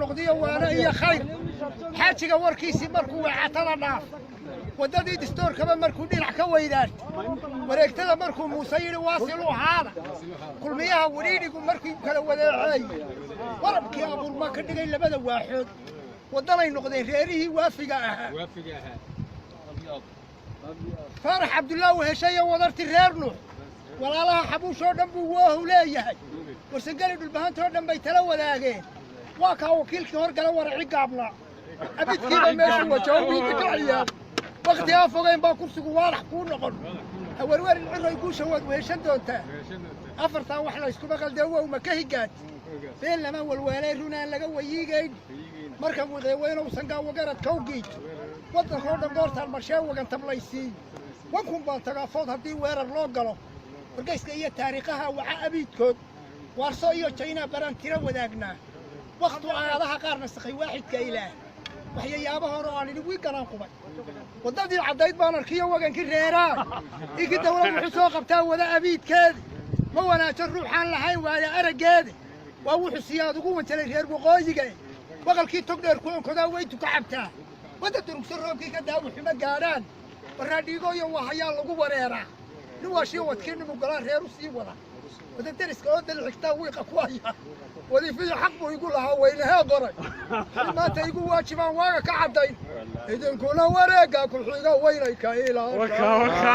Noqdiyo waano iyo khayr xaajiga warkiisii markuu weecatada dhaaf, waddadii distoorkaba markuu dhinac ka weydaartay, wareegtada markuu Muuse yidhi waasiluu haada, Kulmiyaha wedhiidhigu markuu kala wadeeceeyey, warabkii abuurma ka dhigay labada waaxood, waddanay noqdeen reerihii waafiga ahaa. Faarax Cabdullaah weheshayo wadarti reer Nuux, walaalaha Xabuushoo dhan buu woohu leeyahay. Warsangeli Dhulbahantoo dhan bay tala wadaageen. Waa kaa wakiilkii horgala waraci gaabnaa, abidkiiba meeshuu wajaho wiinka ka ciyaar. Wakhti aan fogayn baa kursigu waalax kuu noqon. Hawerwerin Ciroy, guusha waad weheshan doontaa. Afartaa wax layskuma qaldee, wow ma ka higaad been lama walwaalay, runaan laga wayiigayn. Markan wiqeeweynow sangaa wagarad kaw giijo, waddankoo dhan goortaan marshee wagan tablaysiiyo, 1000 baan tagaafood haddii weerar loo galo. Wargeyska iyo taariikhaha waca abiidkood, Waarso iyo Jaynaa baraan tiro wadaagnaa. Wakhtu aayadaha qaar nasakhay waaxidka Ilaah, waxyayaaba hore oo aan idhi wiiganaan qubay. Waddadii caddayd baan arkiyo wagankii reeraa inkii dawlad wuxuu soo qabtaa wada abiidkeedi. Ma wanaajo ruuxaan lahayn waaya araggeedi, waa wuxuu siyaad ugu wanjalay reer waqooyiga. Waqalkii togdheer ku onkodaa weytu ka cabtaa, wadda durugso roobkii ka daawu xumo gaadhaan, barraadhiigooyo waa hayaa lagu wareeraa. Nin waashii wadkii nimugolaa reer u sii wada, wada deriska oo dal xigtaa wiiqa ku haya. Wadiifiyo xaq buu igu lahaa weynahee qoray, maanta igu waajibaan waaga ka caddayn. Idinkuna wareegga ku xiga weynay ka ilaasha.